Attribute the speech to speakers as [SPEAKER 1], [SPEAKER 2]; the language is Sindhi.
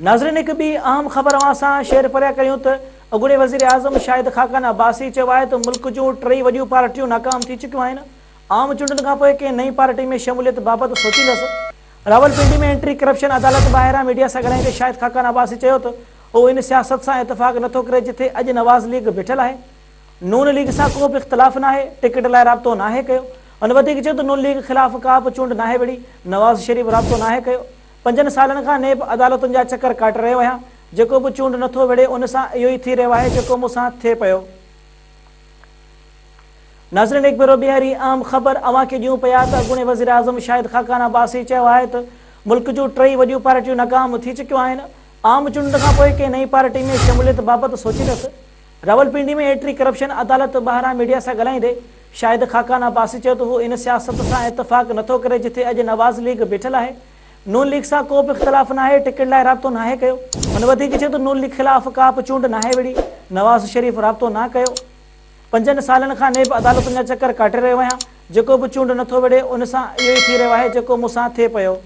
[SPEAKER 1] ناظرين هڪ ٻي اهم خبر اوهان سان شيئر پيا ڪريون ته اڳوڻي وزيراعظم شاهد خاقان عباسي چيو آهي ته ملڪ جون ٽئي وڏيون پارٽيون ناڪام ٿي چڪيون آهن، عام چونڊن کانپوء ڪنهن نئين پارٽي ۾ شموليت بابت سوچيندس. راولپنڊي ۾ اينٽي ڪرپشن عدالت ٻاهران ميڊيا سان ڳالهائيندي شاهد خاقان عباسي چيو ته هو ان سياست سان اتفاق نٿو ڪري جٿي اڄ نواز ليگ بيٺل آهي. نون ليگ سان ڪو به اختلاف ناهي، ٽڪيٽ لاء رابطو ناهي ڪيو. هن وڌيڪ چيو ته نون ليگ خلاف ڪا به چونڊ ناهي وڙهي، نواز شريف رابطو ناهي ڪيو. پنجن سالن کان نيب عدالتن جا چڪر ڪاٽي رهيو آهيان، جيڪو به چونڊ نٿو وڙهي ان سان اهو ئي ٿي رهيو آهي جيڪو مون سان ٿئي پيو. ناظرين هڪ ڀيرو ٻيهر هي اهم خبر اوهان کي ڏيون پيا ته اڳوڻي وزيراعظم شاهد خاقان عباسي چيو آهي ته ملڪ جون ٽئي وڏيون پارٽيون ناڪام ٿي چڪيون آهن، عام چونڊن کانپوء ڪنهن نئين پارٽي ۾ شموليت بابت سوچيندس. راولپنڊي ۾ اينٽي ڪرپشن عدالت ٻاهران ميڊيا سان ڳالهائيندي شاهد خاقان عباسي چيو ته هو ان سياست سان اتفاق نٿو ڪري جٿي اڄ نواز ليگ بيٺل آهي، نون ليگ سان ڪو به اختلاف ناهي، ٽڪيٽ لاء رابطو ناهي ڪيو. هن وڌيڪ چيو ته نون ليگ خلاف ڪا به چونڊ ناهي وڙهي، نواز شريف رابطو نه ڪيو. پنجن سالن کان نيب عدالتن جا چڪر ڪاٽي رهيو آهيان، جيڪو به چونڊ نٿو وڙهي ان سان اهو ئي ٿي رهيو آهي جيڪو مون سان ٿئي پيو.